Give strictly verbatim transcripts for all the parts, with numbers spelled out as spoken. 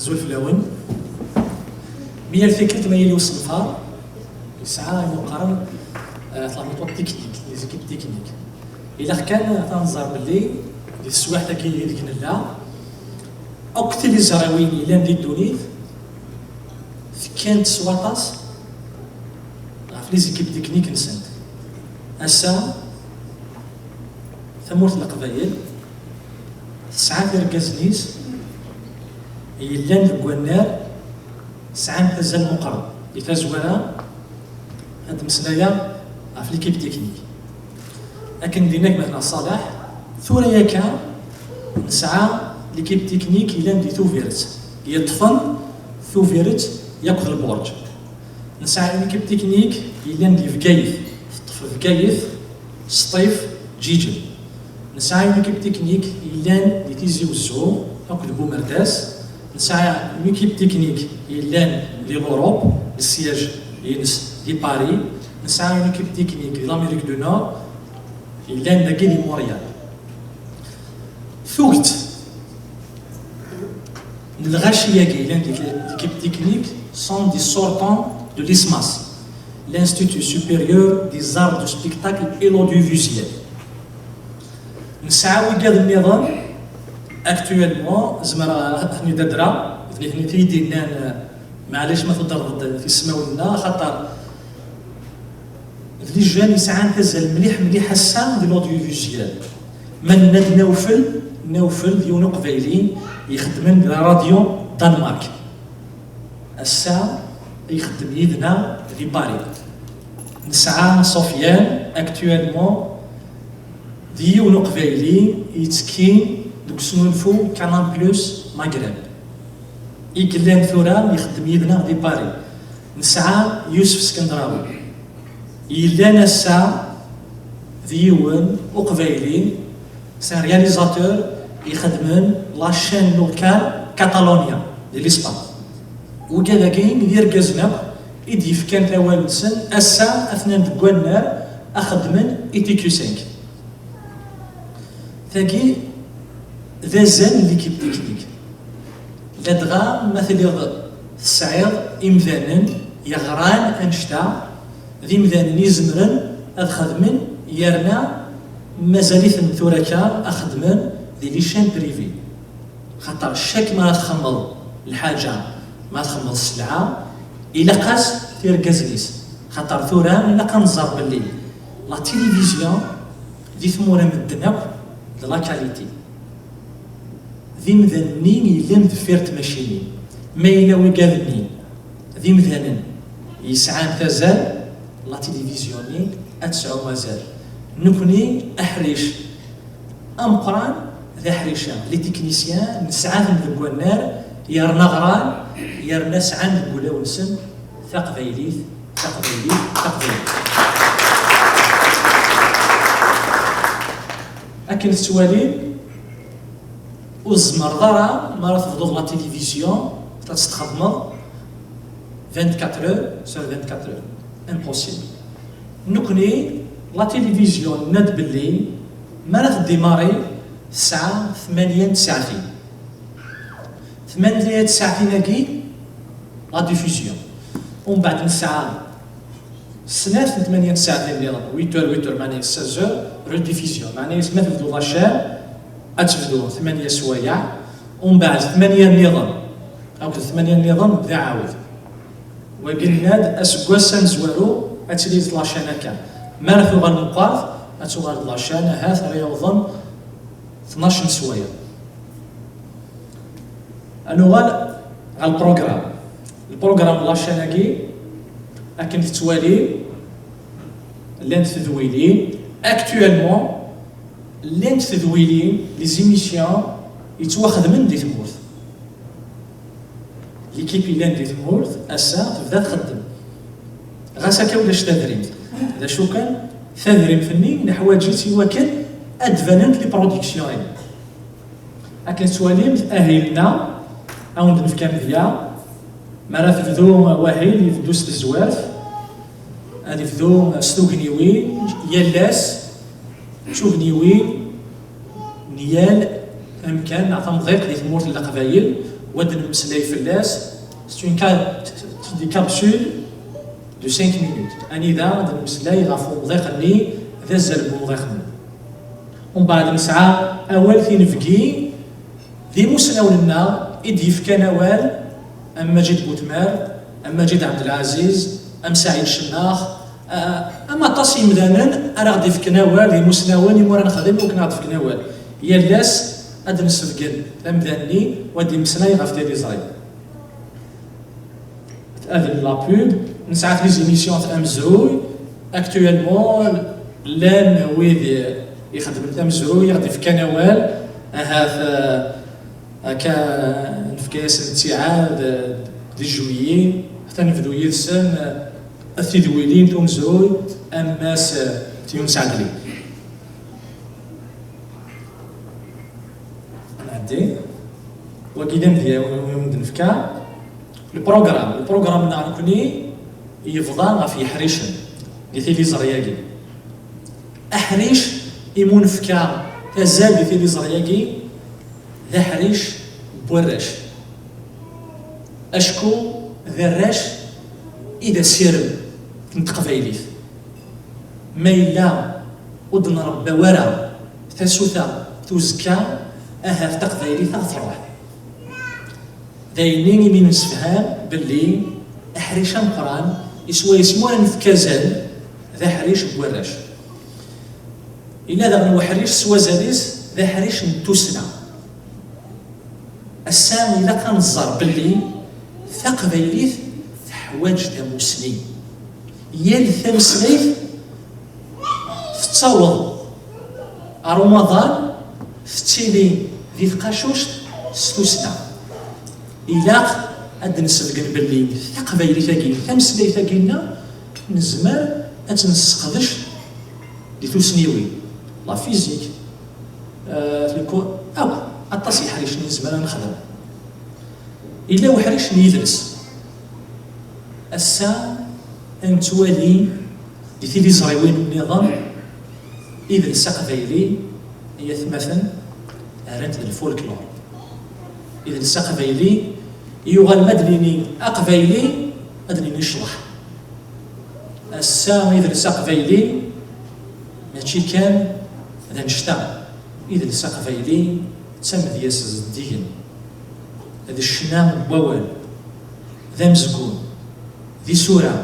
Azul fell-awen. Mi yal tikkelt ma yili usenfar, yesɛa imuqaren, eh, la méthode technique, les équipes techniques. Ilaq kan ad nẓer belli di teswiɛt-agi ideg nella, akk tiliẓriwin yellan di ddunit, tekkant s waṭas ɣef les équipes techniques-nsent. Ass-a, tamurt n Leqbayel tesɛa tirgazen-is yellan deg wannar sɛan azal meqqren. Di tazwara, ad d-mmeslayeɣ ɣef l'équipe technique. Akken d-yenna gma-tneɣ Ṣaleḥ, tura akka nesɛa l'équipe technique yellan di Tubiret, yeṭṭfen Tubiret yakk d Lbuṛǧ. Nesɛa une équipe technique yellan di Bgayet, teṭṭef Bgayet, Sṭif, Ǧiǧel. Nesɛa une équipe technique yellan di Tizi Wezzu akked Bumerdas. Nesɛa une équipe technique yellan di l'Europe, le siège-ines di Paris. Nesɛa une équipe technique di l'Amérique du Nord, yellan dagi di Montréal. Tuget n lɣaci-agi yellan di l'équipe technique sont des sortants de l'ISMAS, l'Institut supérieur des arts du spectacle et l'audiovisuel. Nesɛa wigad nniḍen, actuellement, zemreɣ ad ten-id-adreɣ, d nitni i yi-d-yennan, eh, maɛlic ma tudreḍ-d tismawen-nneɣ, axaṭer d les jeunes yesɛan tazal mliḥ, mliḥ ass-a di l'audiovisuel. Ma nenna-d Nawfel, Nawfel d yiwen uqbayli ixeddmen di la radio Danemark. Ass-a, ixeddem yid-neɣ di Paris. Nesɛa Sofiane, actuellement, d yiwen uqbayli yettekkin deg usnulfu Canal Plus Maghreb. I yellan tura ixeddem yid-neɣ di Paris. Nesɛa Yusef Skendrawi. Yellan ass-a d yiwen uqbayli, c'est un réalisateur ixeddmen la chaîne locale Catalonia di l'Espagne. Wigad-agi d irgazen akk i d-yefkan tawal-nsen ass-a atnan deg wannar a xeddmen i T Q cinq. Tagi d azal n l'équipe technique. Ladɣa ma telliḍ tesɛiḍ imdanen yeɣran annect-a, d imdanen izemren ad xedmen, yerna mazal-iten tura akka a xedmen di les chaînes privées. Xaṭer chaque ma ara txemmeḍ lḥaǧa, ma ara txemmeḍ sselɛa, ilaq-as tirgazen-is. Xaṭer tura ilaq ad nẓer belli la télévision di tmura medden akk d la qualité. D imdanen-nni yellan deffir tmacinin. Ma yella wigad-nni d imdanen yesɛan tazal, la télévision-nni ad tesɛu azal. Nekni aḥric ameqqran d aḥric-a, les techniciens, nesɛa-ten deg wannar, yerna ɣran, yerna sɛan deg wulawen-nsen taqbaylit, taqbaylit, taqbaylit. Akken tettwalim, ur tzemreḍ ara, mi ara tebduḍ la télévision, ad tt-txedmeḍ vingt-quatre heures sur vingt-quatre heures. Impossible. Nekni, la télévision, nenna-d belli mi ara teddimari tesɛa tmanya n tsaɛtin. Tmanya n tsaɛtin-agi, la diffusion. Umbeɛd nesɛa snat n tmanya n tsaɛtin nniḍen, huit heures, huit heures, meɛna seize heures, rediffusion. Meɛna ma tebdu la chaîne, ad tebdu tmanya sswayeɛ, umbeɛd tmanya nniḍen, akked tmanya nniḍen d aɛawed. Wagi nenna-d aseggas amezwaru ad tili la chaîne akka. Mi ara tuɣal meqqert, ad tuɣal la chaîne ahat ara yawḍen tnac n sswayeɛ. Ad nuɣal ɣer lprogram. Lprogram n la chaîne-agi, akken tettwalim, llant tedwilin. Actuellement, llant tedwilin, les émissions, yettwaxedmen di tmurt. L'équipe yellan di tmurt, ass-a, tebda txeddem. Ɣas akka ulac tadrimt. D acu kan, tadrimt-nni neḥwaǧ-itt i wakken ad d-banent les productions-agi. Akken tettwalimt, ahil-nneɣ, ad wen-d-nefk amedya. Mi ara tebdu wahil, ibeddu s tezwart, ad ibdu s tugniwin, yal ass, d tugniwin n yal amkan neɣ tamḍiqt di tmurt n Leqbayel, Wa d-nemmeslay fell-as, c'est une ca-, des capsules de cinq minutes. Anida d-nemmeslay ɣef umḍiq-nni, d azal n umḍiq-nni. Umbeɛd nesɛa awal tinebgi d imusnawen-nneɣ i d-yefkan awal, am Maǧid Butmer, am Maǧid Ɛebdelɛaziz, am Saɛid Cennax, ah, am aṭas n yimdanen ara ɣ-d-ifken awal d imusnawen imi ur nexdim ur aɣ-d-fken awal. Yal ass ad d-nesbeggen amdan-nni u ad d-imeslay ɣef tiliẓri. Ad la pub, nesɛa les émissions amezruy, actuellement llan wid ixeddmen tamezruy i ɣ-d-ifkan awal, ahat, eh, akka nefka-yasen ttiɛad, eh, di juillet, atan nebdu yid-sen, eh, ad t-id-wilin tumezruy, am Mass, eh, Yunes Ɛedli. Nɛeddi. Wagi d amedya i wen-d-nefka. Lprogram, lprogram-nneɣ nekni yebḍa ɣef yeḥricen di tiliẓri-agi. Aḥric imi ur nefka azal di tiliẓri-agi, d aḥric n warrac. Acku d arrac i d asirem n teqbaylit. Ma yella ur d-nrebba wara tasuta tuzekka, ahat taqbaylit ad truḥ. D ayenni imi nemsefham belli aḥric ameqqran, iswa yesmu ara nefk azal, d aḥric n warrac. Yella daɣen uḥric s wazal-is d aḥric n tussna. Ass-a ilaq ad nẓer belli taqbaylit teḥwaǧ tamusni. Yal tameslayt tettaweḍ ar umaḍal, tettili di tqacuct s tussna. Ilaq ad d-nesbeggen belli taqbaylit-agi, tameslayt-agi-nneɣ, nezmer ad tt-nesseqdec di tussniwin, la physique, euh, le co-, akk aṭas n yeḥricen i nezmer ad nexdem. Yella uḥric n yidles. Ass-a ad nettwali di tiliẓriwin nniḍen idles aqbayli, ay atmaten, rran-t d lfolklor. Idles aqbayli yuɣal ma d-nini aqbayli, ad nini ccḍeḥ. Ass-a idles aqbayli mačči kan d annect-a, idles aqbayli d tamedyazt zeddigen, d ccna n wawal, d amezgun, d isura,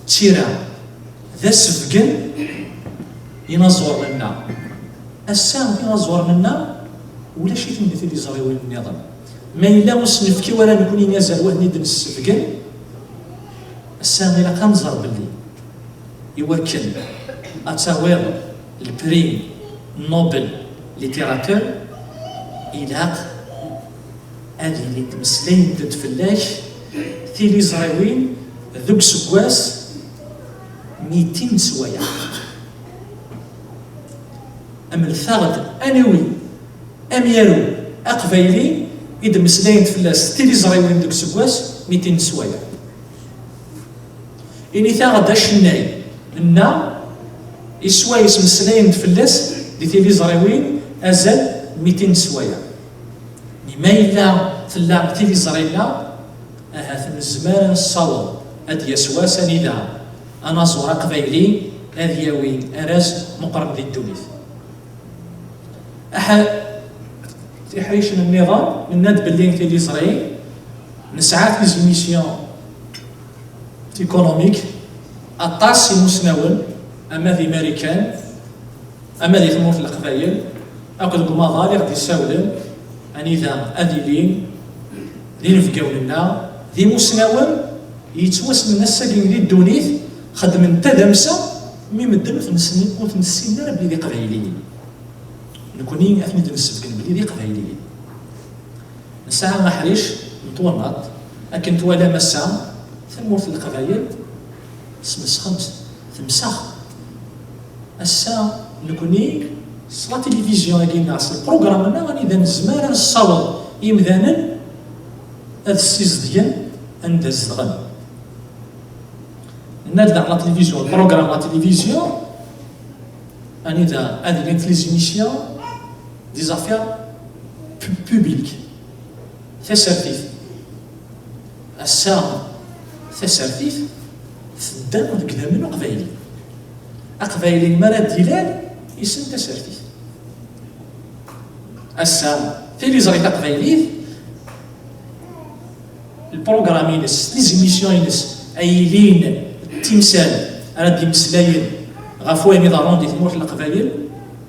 d tira, d asebgen inaẓuren-nneɣ. Ass-a inaẓuren-nneɣ ulac-iten di tiliẓriwin nniḍen. Ma yella ur s-nefki wara nekni azal waten i d-nessebgen, ass-a ilaq ad nẓer belli iwakken ad tawiḍ le prix Nobel littérature, ilaq ad ilint meslayent-d fell-ak tiliẓriwin deg useggas mitin n sswayeɛ. Amlet-aɣ-d aniwi amyaru aqbayli i d-mmeslayent fell-as tiliẓriwin deg useggas mitin n sswayeɛ. Init-aɣ-d acennay nna iswa yesmeslayen-d fell-as di tiliẓriwin azal mitin n sswayeɛ. Mi ma yella tella tiliẓri-nneɣ, ahat nezmer ad nessaweḍ ad d-yas wass anida anaẓur aqbayli ad yawi araz meqqren di ddunit. Aḥ-, tiḥricin nniḍen, nenna-d belli tiliẓri nesɛa tizimisyun économique, aṭas imusnawen, ama d Imarikan, ama di tmurt n Leqbayel, akk deg umaḍal i ɣ-d-issawlen anida ad ilin d inebgawen-nneɣ, d imusnawen yettwasnen ass-agi di ddunit, xeddmen tadamsa mi medden ur ten-ssinen, ur ten-ssinen ara belli d iqbayliyen. Nekni ad ten-id-nessebgen belli d iqbayliyen. Nesɛa aḥric n twennaḍt, akken twalam ass-a, tamurt n Leqbayel tesmesxemt, temsex. Ass-a, nekni s la télévision-agi neɣ s lprogram-nneɣ anida nezmer ad nessaweḍ imdanen ad ssizedgen anda zedɣen. Nenna-d daɣ la télévision, lprogram la télévision, anida ad ilint les émissions des affaires pu-, public. Tasertit. Ass-a, tasertit tedda deg idammen n uqbayli. Aqbayli mi ara d-ilal, issen tasertit. Ass-a, tiliẓri taqbaylit, lprogram-ines, les émissions-ines, ay ilin d timsal ara d-imeslayen ɣef wayen iḍerrun di tmurt n Leqbayel,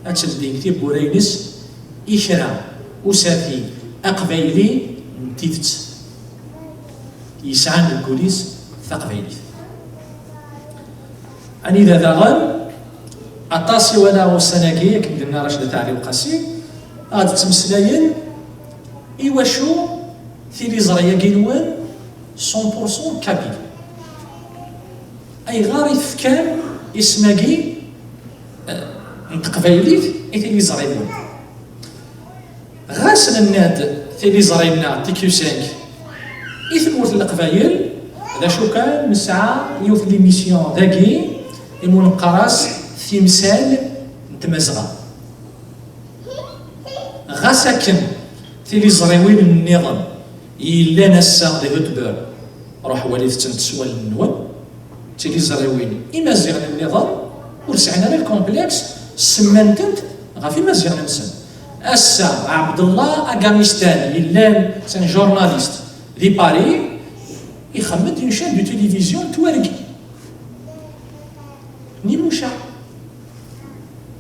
ad teldey tiwwura-ines i kra usafi aqbayli n tidet yesɛan deg wul-is taqbaylit. Anida daɣen, aṭas i walaɣ ussan-agi, akken d-tenna Racda Taɛli Uqasi, ad d-ttmeslayen i wacu tiliẓri-agi-nwen cent pour cent kabyle. Ayɣer i tefkam isem-agi, eh, n teqbaylit i tiliẓri-nwen? Ɣas nenna-d tiliẓri-nneɣ T Q cinq i tmurt n Leqbayel, d acu kan, nesɛa yiwet n l'émission dagi imi neqqar-as Timsal n Tmazɣa. Ɣas akken, tiliẓriwin nniḍen yellan ass-a di Hotbird, ruḥ walit-tent s wallen-nwen. Tiliẓriwin imaziɣen nniḍen ur sɛin ara lkomplex, semman-tent ɣef imaziɣen-nsen. Ass-a, Ɛebdellah Agamistan yellan d un journaliste di Paris, ixemmem-d une chaîne de télévision n twargi. Ni muca.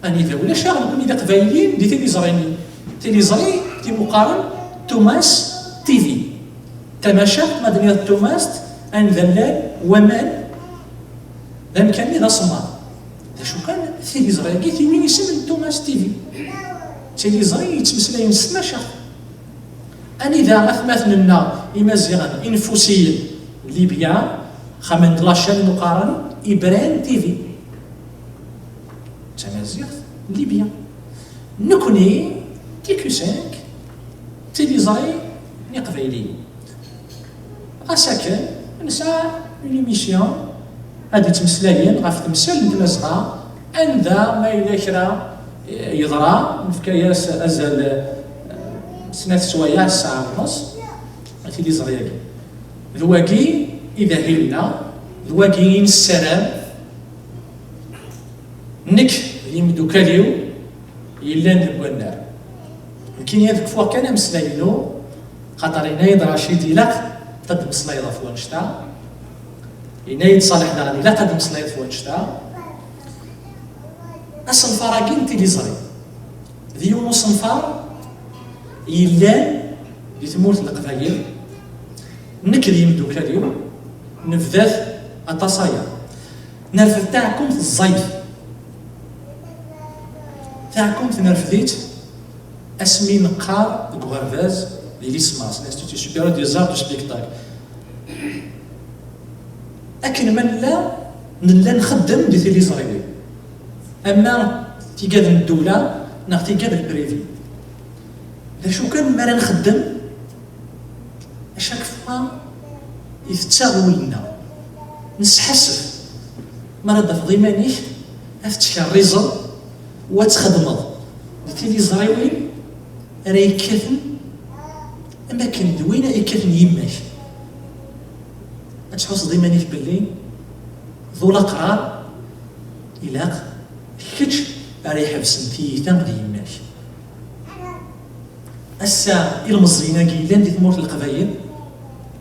Anida ulac-aɣ nekkni d Iqbayliyen di tiliẓri-nni. Tiliẓri timuqaren Thomas T V. Tamacaɣt, ma d-nniɣ Thomas, anda llan waman, d amkan-nni d asemmaḍ. D acu kan, tiliẓri-agi tiwi isem n Thomas T V. D tiliẓri yettmeslayen s tmacaɣt. Anida atmaten-nneɣ imaziɣen infusiyen n Libya xamen d la chaîne muqaren Ibran T V. D tamaziɣt n Libya. Nekkni, T Q cinq, d tiliẓri n Iqbayliyen. Ɣas akken, nesɛa une émission ad d-ittmeslayen ɣef temsal n Tmazɣa, anda ma yella kra yeḍra, nefka-yas azal, eh, snat swayeɛ, ssaɛa u nneṣ, i tiliẓri-agi. D wagi i d ahil-nneɣ, d wagi i nessaram, nekk d yimeddukal-iw yellan deg wannar. Nekkini ad kfuɣ kan ameslay-inu, xaṭer yenna-yi-d Racid, ilaq ad d-tmeslayeḍ ɣef wannect-a. Yenna-yi-d Ṣaleḥ daɣen, ilaq ad d-tmeslayeḍ ɣef wannect-a. Asenfar-agi n tiliẓri d yiwen n usenfar yellan di tmurt n Leqbayel. Nekk d yimeddukal-iw nebda-t aṭas aya. Nerfed taɛkumt ẓẓayet. Taɛkumt nerfed-itt asmi neqqar deg uɣerbaz di l'ISMAS, l'Institut Supérieur des Arts du Spectacle. Akken ma nella, nella nxeddem di tiliẓriwin, ama tigad n ddewla neɣ tigad n privé. D acu kan mi ara nxeddem, à chaque fois, itettaɣ wul-nneɣ. Nesḥassef. Mi ara d-tafeḍ iman-ik ad tettkerrizeḍ u ad txedmeḍ di tiliẓriwin ara yekkaten am akken d win ara yekkaten yemma-k. Ad tḥusseḍ iman-ik belli d ulaqrar ilaq d kečč ara iḥebsen tiyita d yemma-k. Ass-a, ilmeẓyen-agi yellan di tmurt n Leqbayel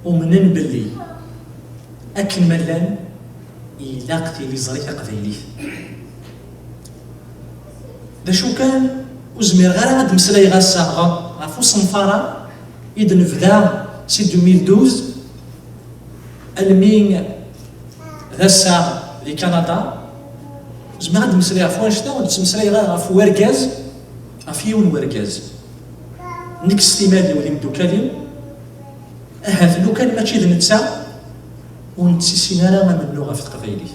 umnen belli akken ma llan, ilaq tiliẓri taqbaylit. D acu kan, ur zmireɣ ara ad d-meslayeɣ ass-a ɣef, ɣef usenfar-a i d-nebda si deux mille douze almi d ass-a di Kanada. Zemreɣ ad d-meslayeɣ ɣef wannect-a, ur d-ttmeslayeɣ ara ɣef wergaz, ɣef yiwen wergaz. Nekk s timal-iw d imeddukal-iw, ahat lukan mačči d netta, ur nettissin ara amennuɣ ɣef teqbaylit.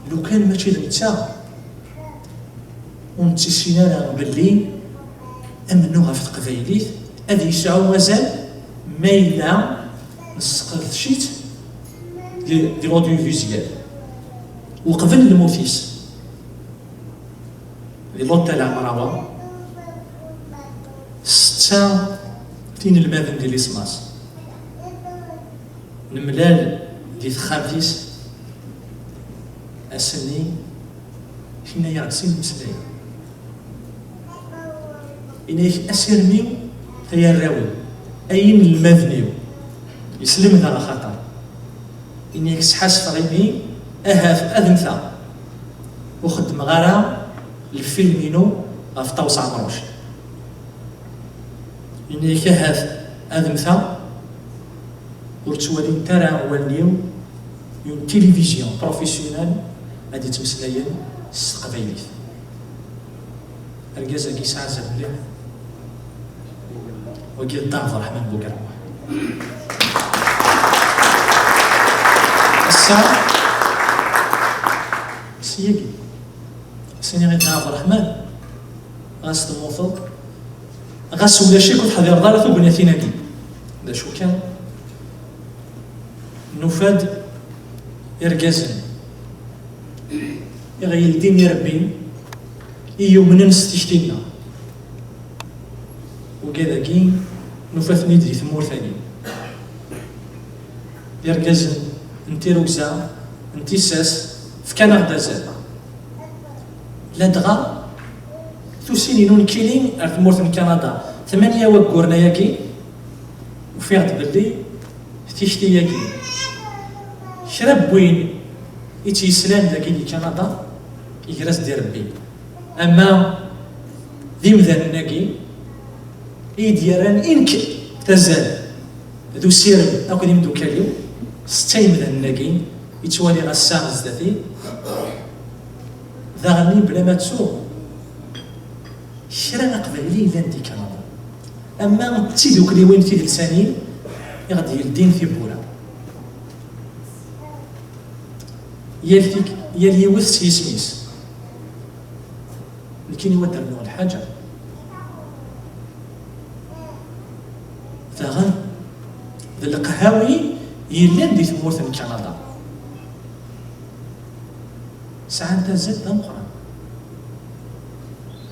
Lukan mačči d netta, ur nettissin ara belli amennuɣ ɣef teqbaylit ad yesɛu azal ma yella nesqerdec-itt di, di l'audiovisuel. Uqbel lmut-is, di l'hôtel Amrawa, s Ass-a, d inelmaden di lismas. Nemlal di texxamt-is, ass-nni, yenna-yaɣ-d sin imeslayen. Yenna-yak: "Asirem-iw, ay arraw-iw, ay inelmaden-iw, yeslemdeɣ axaṭer." Yenna-yak: "Sḥassfeɣ imi ahat ad mmteɣ, ur xeddmeɣ ara lfilm-inu ɣef Ṭawes Ɛemruc." Yenna-yak: "Ahat ad mmteɣ, ur ttwalint ara wallen-iw une télévision professionnelle ad d-ittmeslayen s teqbaylit." Argaz-agi yesɛa azal mliḥ. Wagi d Dda Ɛebderreḥman Bugermuḥ. Ass-a, s yagi, s-iniɣ i Dda Ɛebderreḥman, ɣas temmuteḍ, ɣas ulac-ik ur teḥdireḍ ara tugnatin-agi. D acu kan, nufa-d irgazen i ɣ-yeldin irebbi, i yumnen s tikti-nneɣ. Ugad-agi nufa-ten-id di tmurt-agi. Irgazen n tirugza, n tissas, fkan-aɣ-d azal. Ladɣa tusin-inu nekkini ar tmurt n Kanada, tmanya wagguren ayagi, ufiɣ-d belli tikti-agi, kra n win i tt-yeslan dagi di Kanada, iger-as-d irebbi. Ama d imdanen-agi i yi-d-yerran i nekk tazal d usirem akked imeddukal-iw, setta imdanen-agi i ttwaliɣ ass-a zdat-i, daɣen bla ma ttuɣ kra aqbayli yellan di Kanada. Ama d tidukliwin tidelsanin i ɣ-d-yeldin tiwwura. Yal tik-, yal yiwet s yisem-is. Nekkini wa d-rnuɣ lḥaǧa. Daɣen, d leqhawi yellan di tmurt n Kanada. Sɛant azal d ameqqran.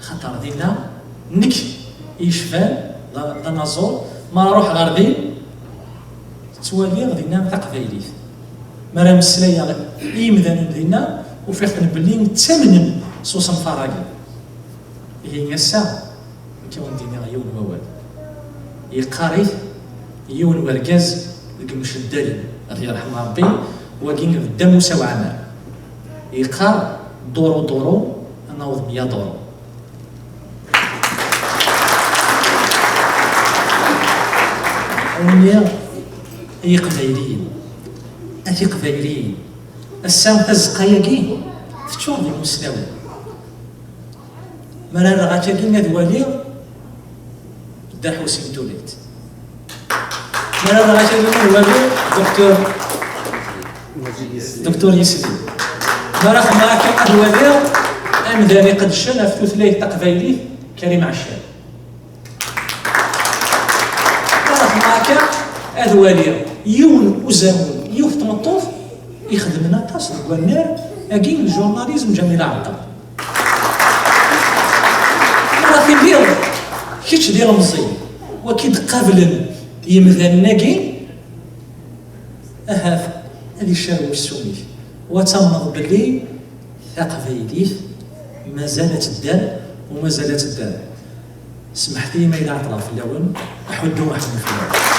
Xaṭer dinna, nekk i yecfan, d, d anaẓur, ma ruḥeɣ ɣer din, ttwaliɣ dinna taqbaylit. Mi ara mmeslayeɣ i yimdanen dinna, ufiɣ-ten belli ttamnen s usenfar-agi. Ihi ass-a, nekk ad wen-d-iniɣ yiwen n wawal. Yeqqar-it yiwen n wergaz deg Mceddalen, ad yerḥem Rebbi, wagi d Dda Musa Waɛmer. Yeqqar: "Duru duru, ad naweḍ mya duru." Ad wen-iniɣ, ay Iqbayliyen, a Tiqbayliyin, ass-a tazeqqa-agi teččur d imusnawen. Mi ara rreɣ akkagi ad waliɣ Dda Ḥusin Tulit. Mi ara rreɣ akkagi ad waliɣ Docteur, Docteur Yesli. Mi ara xedmeɣ akka ad waliɣ amdan iqedcen ɣef tutlayt taqbaylit, Karim Ɛeccan. Mi ara xedmeɣ akka ad waliɣ yiwen uzamun, yiwet tmeṭṭut ixedmen aṭas deg wannar-agi n journalisme, Ǧamila Ɛebdalla. Ma tiliḍ kečč d ilemẓi, waki d-qablen yimdanen-agi, ahat ad icerreb uksum-ik, u ad tamneḍ belli taqbaylit mazal ad tedder, u mazal ad tedder. Semḥet-iyi ma yella ɛeṭṭleɣ fell-awen, aḥuddu aḥuddu fell-awen.